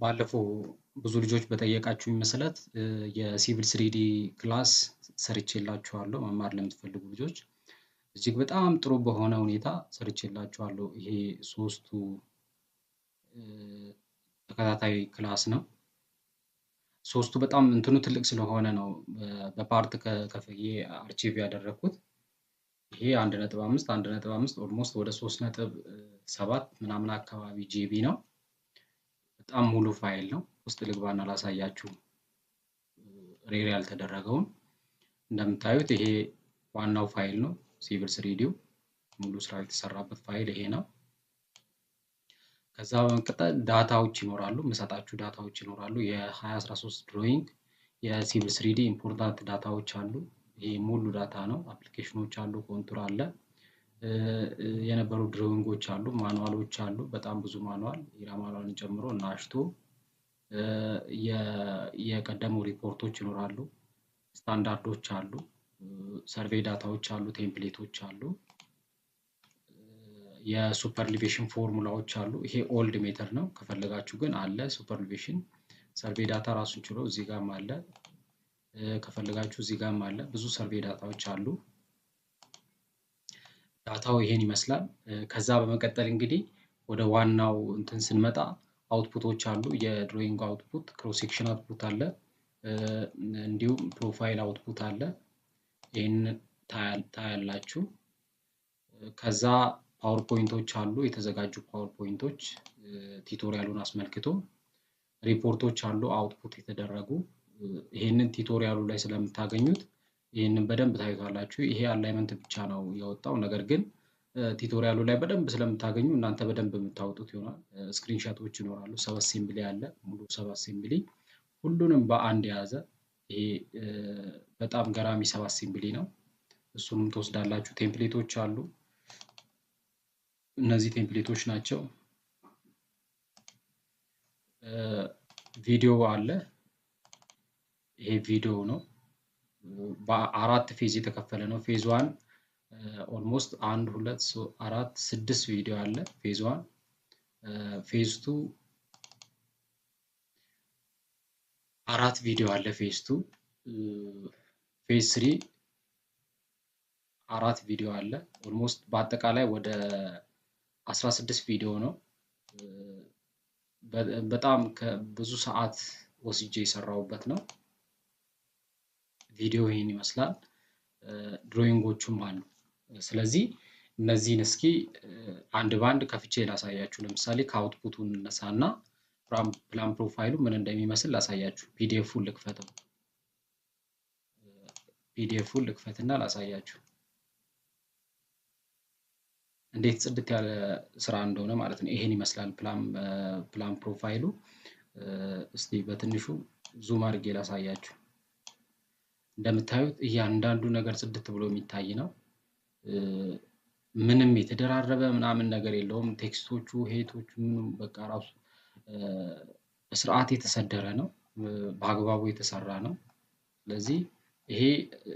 ባለፈው ብዙ ልጆች በጠየቃችሁኝ መሰረት የ Civil 3D class ሰርቼላችኋለሁ። መማር ለምትፈልጉ ልጆች እጅግ በጣም ጥሩ በሆነ ሁኔታ ሰርቼላችኋለሁ። ይሄ ሶስቱ ተከታታይ class ነው። ሶስቱ በጣም እንትኑ ትልቅ ስለሆነ ነው በ part ከፍዬ archive ያደረኩት። ይሄ 1.5 1.5 almost ወደ 3.7 ምናምን አካባቢ GB ነው። በጣም ሙሉ ፋይል ነው። ውስጥ ልግባና ላሳያችሁ rare ያልተደረገውን። እንደምታዩት ይሄ ዋናው ፋይል ነው። Civil 3D ው ሙሉ ስራው የተሰራበት ፋይል ይሄ ነው። ከዛ በመቀጠል data ዎች ይኖራሉ፣ የምሰጣችሁ data ዎች ይኖራሉ። የ2013 drawing የ Civil 3D important data ዎች አሉ። ይሄ ሙሉ data ነው። application ኖች አሉ፣ contour አለ፣ የነበሩ drawing ኦች አሉ፣ manual ኦች አሉ። በጣም ብዙ manual ERA manual ን ጨምሮ እና AASHTO የቀደሙ ሪፖርቶች ይኖራሉ፣ ስታንዳርዶች አሉ፣ survey data ዎች አሉ፣ template ኦች አሉ፣ የ superelevation formula ዎች አሉ። ይሄ old method ነው። ከፈለጋችሁ ግን አለ superelevation survey data ራሱን ችሎ እዚህ ጋርም አለ። ከፈለጋችሁ እዚህ ጋርም አለ። ብዙ survey data ዎች አሉ። data ው ይሄን ይመስላል። ከዛ በመቀጠል እንግዲህ ወደ ዋናው እንትን ስንመጣ output ኦች አሉ። የ drawing output፣ cross section output አለ፣ እንዲሁም profile output አለ። ይህን ታያላችሁ። ከዛ PowerPoint ኦች አሉ፣ የተዘጋጁ PowerPoint ኦች tutorial ኡን አስመልክቶ ሪፖርቶች አሉ፣ output የተደረጉ። ይህንን tutorial ኡ ላይ ስለምታገኙት ይህንን በደንብ ታዩታላችሁ። ይሄ alignment ብቻ ነው የወጣው፣ ነገር ግን tutorial ኡ ላይ በደንብ ስለምታገኙ እናንተ በደንብ የምታወጡት ይሆናል። screenshot ኦች ይኖራሉ። subassembly አለ፣ ሙሉ subassembly ሁሉንም በአንድ የያዘ ይሄ በጣም ገራሚ subassembly ነው። እሱንም ትወስዳላችሁ። template ኦች አሉ። እነዚህ template ኦች ናቸው። ቪዲዮ አለ። ይሄ ቪዲዮ ነው። በአራት phase የተከፈለ ነው። phase one almost 1 2 4 6 ቪዲዮ አለ። phase one፣ phase two 4 ቪዲዮ አለ። phase two፣ phase three 4 ቪዲዮ አለ። almost በአጠቃላይ ወደ 16 ቪዲዮ ነው። በጣም ብዙ ሰዓት ወስጄ የሰራሁበት ነው። ቪዲዮ ይህን ይመስላል። drawing ኦቹም አሉ። ስለዚህ እነዚህን እስኪ አንድ በአንድ ከፍቼ ላሳያችሁ። ለምሳሌ ከ output ኡ እንነሳና plan profile ኡ ምን እንደሚመስል ላሳያችሁ። PDF ኡን ልክፈተው። PDF ኡን ልክፈትና ላሳያችሁ እንዴት ጽድት ያለ ስራ እንደሆነ ማለት ነው። ይሄን ይመስላል plan profile ኡ። እስቲ በትንሹ zoom አድርጌ ላሳያችሁ። እንደምታዩት እያንዳንዱ ነገር ጽድት ብሎ የሚታይ ነው። ምንም የተደራረበ ምናምን ነገር የለውም። text ኦቹ፣ height ኦቹ ምንም በቃ ራሱ በስርዓት የተሰደረ ነው። በአግባቡ የተሰራ ነው። ስለዚህ ይሄ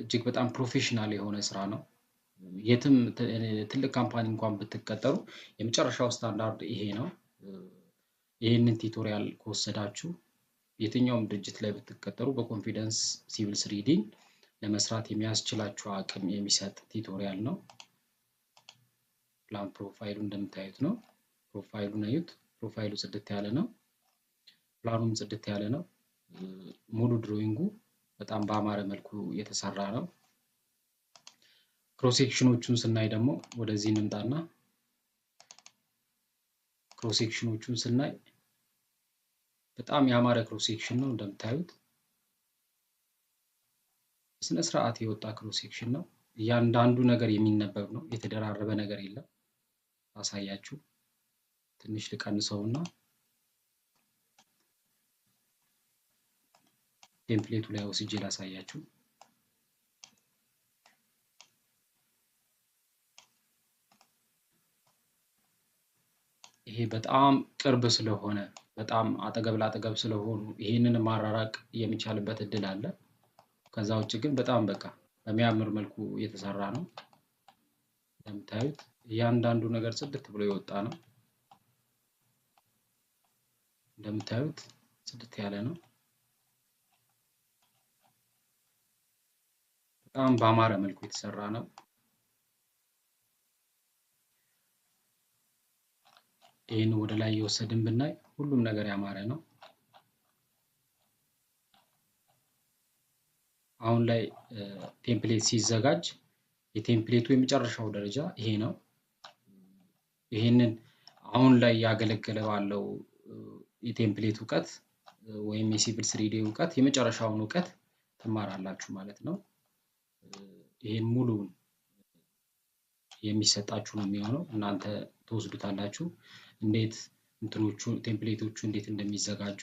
እጅግ በጣም professional የሆነ ስራ ነው። የትም ትልቅ company እንኳን ብትቀጠሩ የመጨረሻው ስታንዳርድ ይሄ ነው። ይህንን tutorial ከወሰዳችሁ የትኛውም ድርጅት ላይ ብትቀጠሩ በ confidence Civil 3D ን ለመስራት የሚያስችላችሁ አቅም የሚሰጥ tutorial ነው። plan profile ኡ እንደምታዩት ነው። profile ኡን እዩት። profile ኡ ጽድት ያለ ነው። ፕላኑም ጽድት ያለ ነው። ሙሉ drawing ኡ በጣም በአማረ መልኩ የተሰራ ነው። cross section ኦቹን ስናይ ደግሞ ወደዚህ እንምጣና cross section ኦቹን ስናይ በጣም ያማረ cross section ነው። እንደምታዩት ስነ ስርዓት የወጣ cross section ነው። እያንዳንዱ ነገር የሚነበብ ነው። የተደራረበ ነገር የለም። አሳያችሁ ትንሽ ልቀንሰውና template ኡ ላይ ወስጄ ላሳያችሁ። ይሄ በጣም ቅርብ ስለሆነ በጣም አጠገብ ለአጠገብ ስለሆኑ ይሄንን ማራራቅ የሚቻልበት እድል አለ። ከዛ ውጭ ግን በጣም በቃ በሚያምር መልኩ የተሰራ ነው። እንደምታዩት እያንዳንዱ ነገር ጽድት ብሎ የወጣ ነው። እንደምታዩት ጽድት ያለ ነው። በጣም በአማረ መልኩ የተሰራ ነው። ይህን ወደ ላይ እየወሰድን ብናይ ሁሉም ነገር ያማረ ነው። አሁን ላይ template ሲዘጋጅ የ template ኡ የመጨረሻው ደረጃ ይሄ ነው። ይሄንን አሁን ላይ ያገለገለ ባለው የ template እውቀት ወይም የ Civil 3D እውቀት የመጨረሻውን እውቀት ትማራላችሁ ማለት ነው። ይሄን ሙሉውን የሚሰጣችሁ ነው የሚሆነው፣ እናንተ ትወስዱታላችሁ። እንዴት እንትኖቹ template ኦቹ እንዴት እንደሚዘጋጁ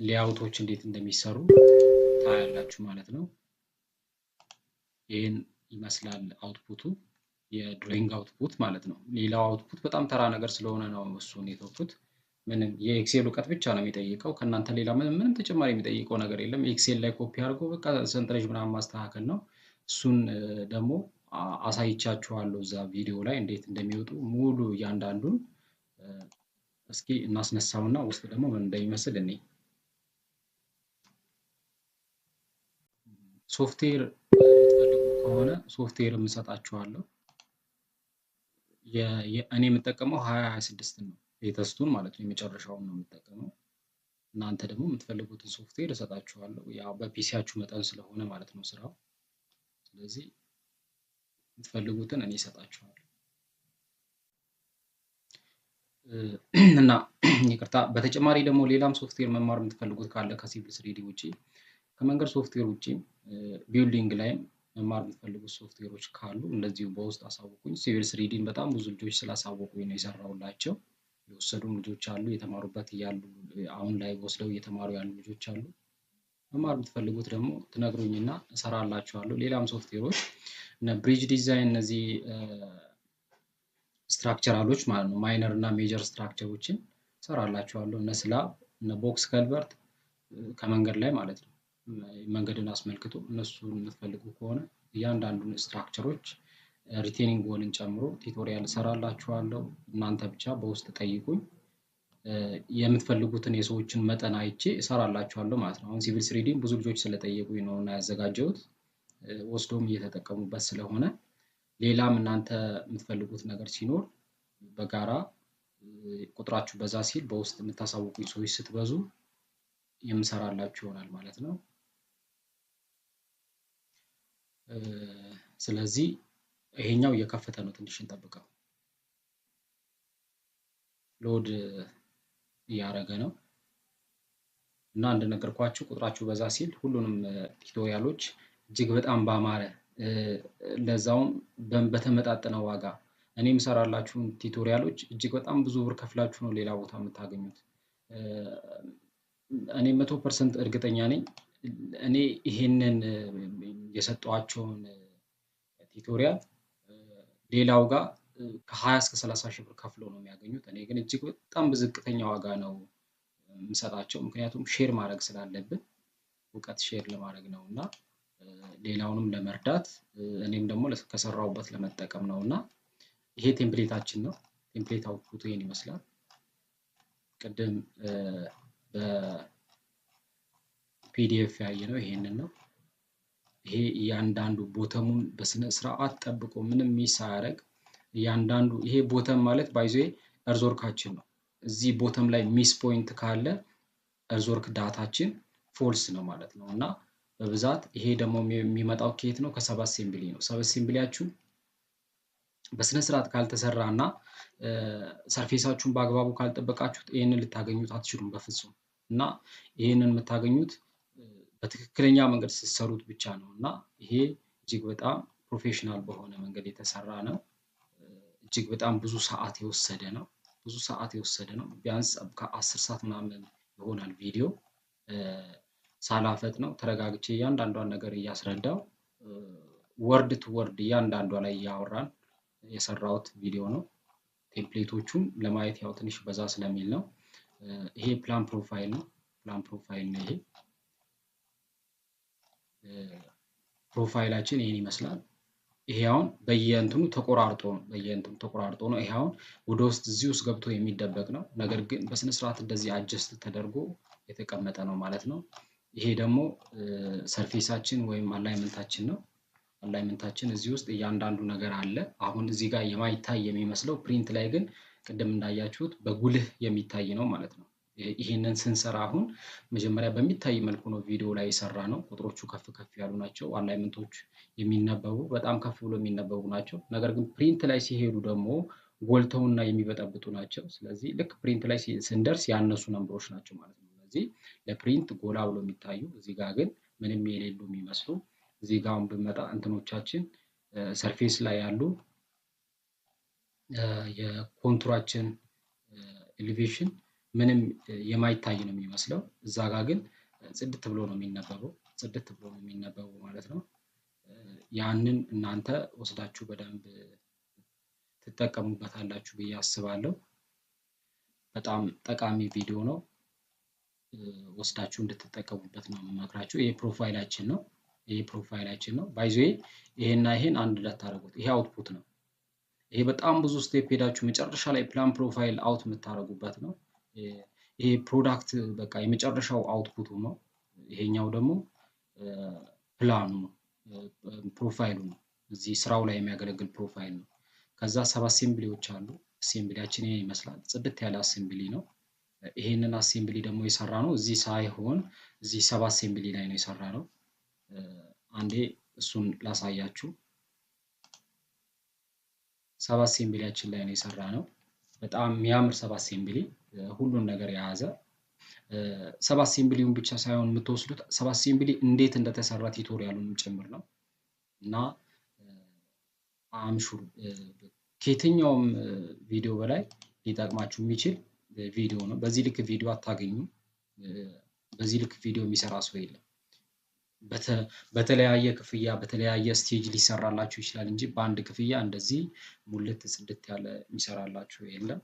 layout ኦች እንዴት እንደሚሰሩ ታያላችሁ ማለት ነው። ይሄን ይመስላል output ኡ፣ የ drawing output ማለት ነው። ሌላው output በጣም ተራ ነገር ስለሆነ ነው እሱን የተውኩት። ምንም የ Excel እውቀት ብቻ ነው የሚጠይቀው ከእናንተ ሌላ ምንም ተጨማሪ የሚጠይቀው ነገር የለም። Excel ላይ ኮፒ አድርጎ በቃ ሰንጠረዥ ምናምን ማስተካከል ነው። እሱን ደግሞ አሳይቻችኋለሁ እዛ ቪዲዮ ላይ እንዴት እንደሚወጡ ሙሉ እያንዳንዱን። እስኪ እናስነሳውና ውስጥ ደግሞ ምን እንደሚመስል እኔ ሶፍትዌር የምትፈልጉ ከሆነ ሶፍትዌር እሰጣችኋለሁ። እኔ የምጠቀመው 2026 ነው፣ latest ኡን ማለት ነው፣ የመጨረሻውን ነው የምጠቀመው። እናንተ ደግሞ የምትፈልጉትን ሶፍትዌር እሰጣችኋለሁ። ያው በ PC ያችሁ መጠን ስለሆነ ማለት ነው ስራው። ስለዚህ የምትፈልጉትን እኔ እሰጣችኋለሁ። እና ይቅርታ፣ በተጨማሪ ደግሞ ሌላም ሶፍትዌር መማር የምትፈልጉት ካለ ከ Civil 3D ውጪ፣ ከመንገድ ሶፍትዌር ውጪ building ላይም መማር የምትፈልጉት ሶፍትዌሮች ካሉ እንደዚሁ በውስጥ አሳውቁኝ። Civil 3D ን በጣም ብዙ ልጆች ስላሳወቁኝ ነው የሰራሁላቸው። የወሰዱም ልጆች አሉ፣ የተማሩበት እያሉ አሁን ላይ ወስደው እየተማሩ ያሉ ልጆች አሉ። መማር የምትፈልጉት ደግሞ ትነግሩኝና እሰራላችኋለሁ። ሌላም ሶፍትዌሮች እነ bridge design፣ እነዚህ structural ኦች ማለት ነው፣ minor እና major structure ኦችን እሰራላችኋለሁ። እነ slab፣ እነ box culvert ከመንገድ ላይ ማለት ነው፣ መንገድን አስመልክቶ እነሱን የምትፈልጉ ከሆነ እያንዳንዱን structure ኦች retaining wall ን ጨምሮ tutorial እሰራላችኋለሁ። እናንተ ብቻ በውስጥ ጠይቁኝ። የምትፈልጉትን የሰዎችን መጠን አይቼ እሰራላችኋለሁ ማለት ነው። አሁን Civil 3D ብዙ ልጆች ስለጠየቁኝ ነው እና ያዘጋጀሁት፣ ወስዶም እየተጠቀሙበት ስለሆነ ሌላም እናንተ የምትፈልጉት ነገር ሲኖር በጋራ ቁጥራችሁ በዛ ሲል በውስጥ የምታሳውቁኝ ሰዎች ስትበዙ የምሰራላችሁ ይሆናል ማለት ነው። ስለዚህ ይሄኛው እየከፈተ ነው፣ ትንሽ እንጠብቀው። load እያደረገ ነው እና እንደነገርኳችሁ ቁጥራችሁ በዛ ሲል ሁሉንም tutorial ኦች እጅግ በጣም ባማረ ለዛውም በተመጣጠነ ዋጋ እኔ የምሰራላችሁን tutorial ኦች እጅግ በጣም ብዙ ብር ከፍላችሁ ነው ሌላ ቦታ የምታገኙት። እኔ 100% እርግጠኛ ነኝ። እኔ ይሄንን የሰጠኋቸውን tutorial ሌላው ጋር ከ20 እስከ 30 ሺህ ብር ከፍለው ነው የሚያገኙት። እኔ ግን እጅግ በጣም በዝቅተኛ ዋጋ ነው የምሰጣቸው። ምክንያቱም share ማድረግ ስላለብን እውቀት share ለማድረግ ነው እና ሌላውንም ለመርዳት እኔም ደግሞ ከሰራሁበት ለመጠቀም ነው። እና ይሄ template ኣችን ነው። template output ኡ ይሄን ይመስላል። ቅድም በ PDF ያየነው ይሄንን ነው። ይሄ እያንዳንዱ bottom ኡን በስነ ስርዓት ጠብቆ ምንም miss ሳያደርግ እያንዳንዱ ይሄ bottom ማለት by the way earthwork ኣችን ነው። እዚህ bottom ላይ miss point ካለ earthwork data ኣችን false ነው ማለት ነው። እና በብዛት ይሄ ደግሞ የሚመጣው ከየት ነው? ከ subassembly ነው። subassembly ያችሁ በስነ ስርዓት ካልተሰራ እና surface ኣችሁን በአግባቡ ካልጠበቃችሁት ይሄንን ልታገኙት አትችሉም በፍጹም። እና ይሄንን የምታገኙት በትክክለኛ መንገድ ስትሰሩት ብቻ ነው። እና ይሄ እጅግ በጣም professional በሆነ መንገድ የተሰራ ነው። እጅግ በጣም ብዙ ሰዓት የወሰደ ነው። ብዙ ሰዓት የወሰደ ነው። ቢያንስ ከ10 ሰዓት ምናምን ይሆናል ቪዲዮ ሳላፈጥ ነው ተረጋግቼ እያንዳንዷን ነገር እያስረዳው word to word እያንዳንዷ ላይ እያወራን የሰራሁት ቪዲዮ ነው። template ኦቹን ለማየት ያው ትንሽ በዛ ስለሚል ነው። ይሄ plan profile ነው። plan profile ነው። ይሄ profile ኣችን ይሄን ይመስላል። ይሄ አሁን በየእንትኑ ተቆራርጦ ነው፣ በየእንትኑ ተቆራርጦ ነው። ይሄ አሁን ወደ ውስጥ እዚህ ውስጥ ገብቶ የሚደበቅ ነው። ነገር ግን በስነ ስርዓት እንደዚህ adjust ተደርጎ የተቀመጠ ነው ማለት ነው። ይሄ ደግሞ surface ኣችን ወይም alignment ኣችን ነው። Alignment ኣችን እዚህ ውስጥ እያንዳንዱ ነገር አለ። አሁን እዚህ ጋር የማይታይ የሚመስለው print ላይ ግን ቅድም እንዳያችሁት በጉልህ የሚታይ ነው ማለት ነው። ይሄንን ስንሰራ አሁን መጀመሪያ በሚታይ መልኩ ነው ቪዲዮ ላይ የሰራነው። ቁጥሮቹ ከፍ ከፍ ያሉ ናቸው። Alignment ኦች የሚነበቡ በጣም ከፍ ብሎ የሚነበቡ ናቸው። ነገር ግን print ላይ ሲሄዱ ደግሞ ጎልተውና የሚበጠብጡ ናቸው። ስለዚህ ልክ print ላይ ስንደርስ ያነሱ number ኦች ናቸው ማለት ነው። እነዚህ ለ print ጎላ ብሎ የሚታዩ፣ እዚህ ጋር ግን ምንም የሌሉ የሚመስሉ። እዚህ ጋር አሁን ብንመጣ እንትኖቻችን surface ላይ ያሉ የ contour ኣችን elevation ምንም የማይታይ ነው የሚመስለው። እዛ ጋር ግን ጽድት ብሎ ነው የሚነበበው፣ ጽድት ብሎ ነው የሚነበበው ማለት ነው። ያንን እናንተ ወስዳችሁ በደንብ ትጠቀሙበታላችሁ ብዬ አስባለሁ። በጣም ጠቃሚ ቪዲዮ ነው። ወስዳችሁ እንድትጠቀሙበት ነው የምመክራችሁ። ይሄ profile ኣችን ነው። ይሄ profile ኣችን ነው። By the way ይሄና ይሄን አንድ እንዳታረጉት። ይሄ output ነው። ይሄ በጣም ብዙ step ሄዳችሁ መጨረሻ ላይ plan profile out የምታደርጉበት ነው። ይሄ product በቃ የመጨረሻው output ኡ ነው። ይሄኛው ደግሞ ፕላኑ ነው፣ profile ኡ ነው። እዚህ ስራው ላይ የሚያገለግል profile ነው። ከዛ sub assembly ዎች አሉ። Assembly ያችን ይሄን ይመስላል። ጽድት ያለ assembly ነው። ይሄንን assembly ደግሞ የሰራነው እዚህ ሳይሆን እዚህ sub assembly ላይ ነው የሰራነው። አንዴ እሱን ላሳያችሁ። Sub assembly ያችን ላይ ነው የሰራነው። በጣም የሚያምር sub assembly፣ ሁሉን ነገር የያዘ። Sub assembly ውን ብቻ ሳይሆን የምትወስዱት sub assembly እንዴት እንደተሰራ tutorial ኡንም ጭምር ነው። እና I'm sure ከየትኛውም ቪዲዮ በላይ ሊጠቅማችሁ የሚችል ቪዲዮ ነው። በዚህ ልክ ቪዲዮ አታገኙም። በዚህ ልክ ቪዲዮ የሚሰራ ሰው የለም። በተለያየ ክፍያ በተለያየ stage ሊሰራላችሁ ይችላል እንጂ በአንድ ክፍያ እንደዚህ ሙልት ጽድት ያለ የሚሰራላችሁ የለም።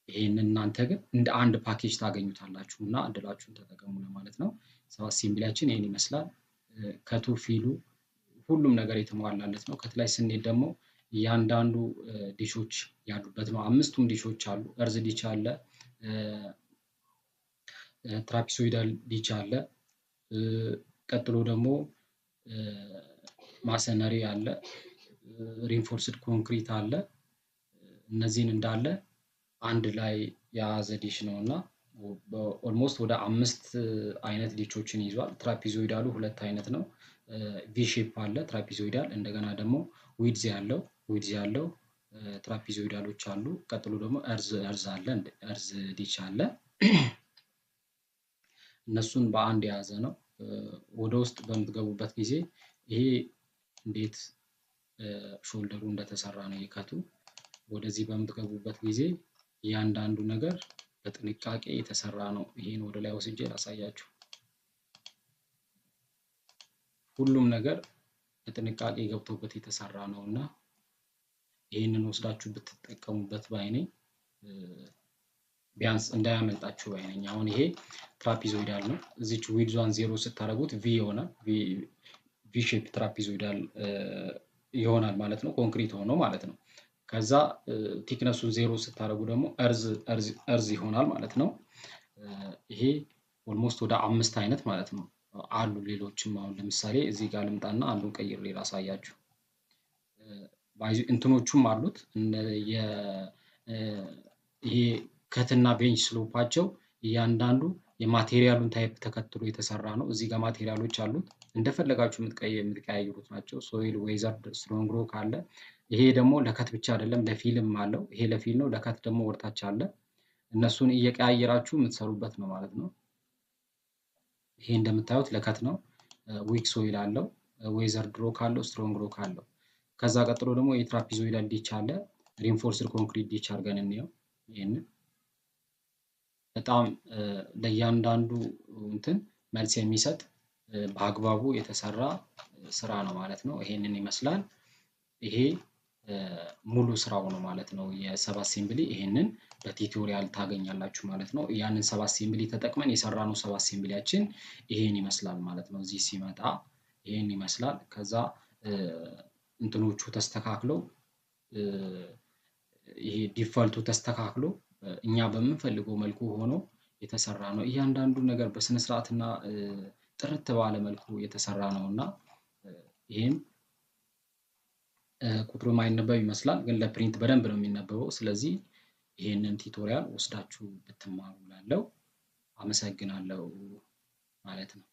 ይሄንን እናንተ ግን እንደ አንድ ፓኬጅ ታገኙታላችሁ እና እድላችሁን ተጠቀሙ ለማለት ነው። Sub assembly ያችን ይሄን ይመስላል። Cut ኡ fill ኡ ሁሉም ነገር የተሟላለት ነው። Cut ላይ ስንሄድ ደግሞ እያንዳንዱ ditch ኦች ያሉበት ነው። አምስቱም ditch ኦች አሉ። Earth ditch አለ፣ trapezoidal ditch አለ። ቀጥሎ ደግሞ masonry አለ፣ reinforced concrete አለ። እነዚህን እንዳለ አንድ ላይ የያዘ ditch ነው እና almost ወደ አምስት አይነት ditch ኦችን ይዟል። Trapezoidal ኡ ሁለት አይነት ነው። V shape አለ trapezoidal፣ እንደገና ደግሞ width ያለው trapezoidal ኦች አሉ። ቀጥሎ ደግሞ earth አለ፣ earth ditch አለ። እነሱን በአንድ የያዘ ነው። ወደ ውስጥ በምትገቡበት ጊዜ ይሄ እንዴት shoulder ኡ እንደተሰራ ነው የ cut ኡ። ወደዚህ በምትገቡበት ጊዜ እያንዳንዱ ነገር በጥንቃቄ የተሰራ ነው። ይሄን ወደ ላይ ወስጄ ላሳያችሁ። ሁሉም ነገር በጥንቃቄ ገብቶበት የተሰራ ነው እና ይህንን ወስዳችሁ ብትጠቀሙበት ባይ ነኝ። ቢያንስ እንዳያመልጣችሁ ባይ ነኝ። አሁን ይሄ trapezoidal ነው። እዚች width ዟን 0 ስታደርጉት V ይሆናል። V shape trapezoidal ይሆናል ማለት ነው። ኮንክሪት ሆኖ ማለት ነው። ከዛ thickness ኡን 0 ስታደርጉ ደግሞ earth ይሆናል ማለት ነው። ይሄ almost ወደ አምስት አይነት ማለት ነው አሉ። ሌሎችም አሁን ለምሳሌ እዚህ ጋር ልምጣና አንዱን ቀይሬ ላሳያችሁ። እንትኖቹም አሉት። ይሄ cut ና bench slope ኣቸው እያንዳንዱ የ material ኡን type ተከትሎ የተሰራ ነው። እዚህ ጋር material ኦች አሉት፣ እንደፈለጋችሁ የምትቀያይሩት ናቸው። Soil፣ weathered፣ strong rock አለ። ይሄ ደግሞ ለ cut ብቻ አይደለም ለ fill ም አለው። ይሄ ለ fill ነው። ለ cut ደግሞ ወደታች አለ። እነሱን እየቀያየራችሁ የምትሰሩበት ነው ማለት ነው። ይሄ እንደምታዩት ለ cut ነው። Weak soil አለው፣ weathered rock አለው፣ strong rock አለው። ከዛ ቀጥሎ ደግሞ የ trapezoidal ditch አለ። Reinforced concrete ditch አድርገን እንየው። ይህንን በጣም ለእያንዳንዱ እንትን መልስ የሚሰጥ በአግባቡ የተሰራ ስራ ነው ማለት ነው። ይሄንን ይመስላል። ይሄ ሙሉ ስራው ነው ማለት ነው። የ sub assembly ይሄንን በ tutorial ታገኛላችሁ ማለት ነው። ያንን sub assembly ተጠቅመን የሰራነው sub assembly ያችን ይሄን ይመስላል ማለት ነው። እዚህ ሲመጣ ይሄን ይመስላል። ከዛ እንትኖቹ ተስተካክለው፣ ይሄ default ኡ ተስተካክሎ እኛ በምንፈልገው መልኩ ሆኖ የተሰራ ነው። እያንዳንዱ ነገር በስነ ስርዓት እና ጥርት ባለ መልኩ የተሰራ ነው። እና ይሄም ቁጥሩ የማይነበብ ይመስላል፣ ግን ለ print በደንብ ነው የሚነበበው። ስለዚህ ይሄንን tutorial ወስዳችሁ ብትማሩ እላለሁ። አመሰግናለሁ ማለት ነው።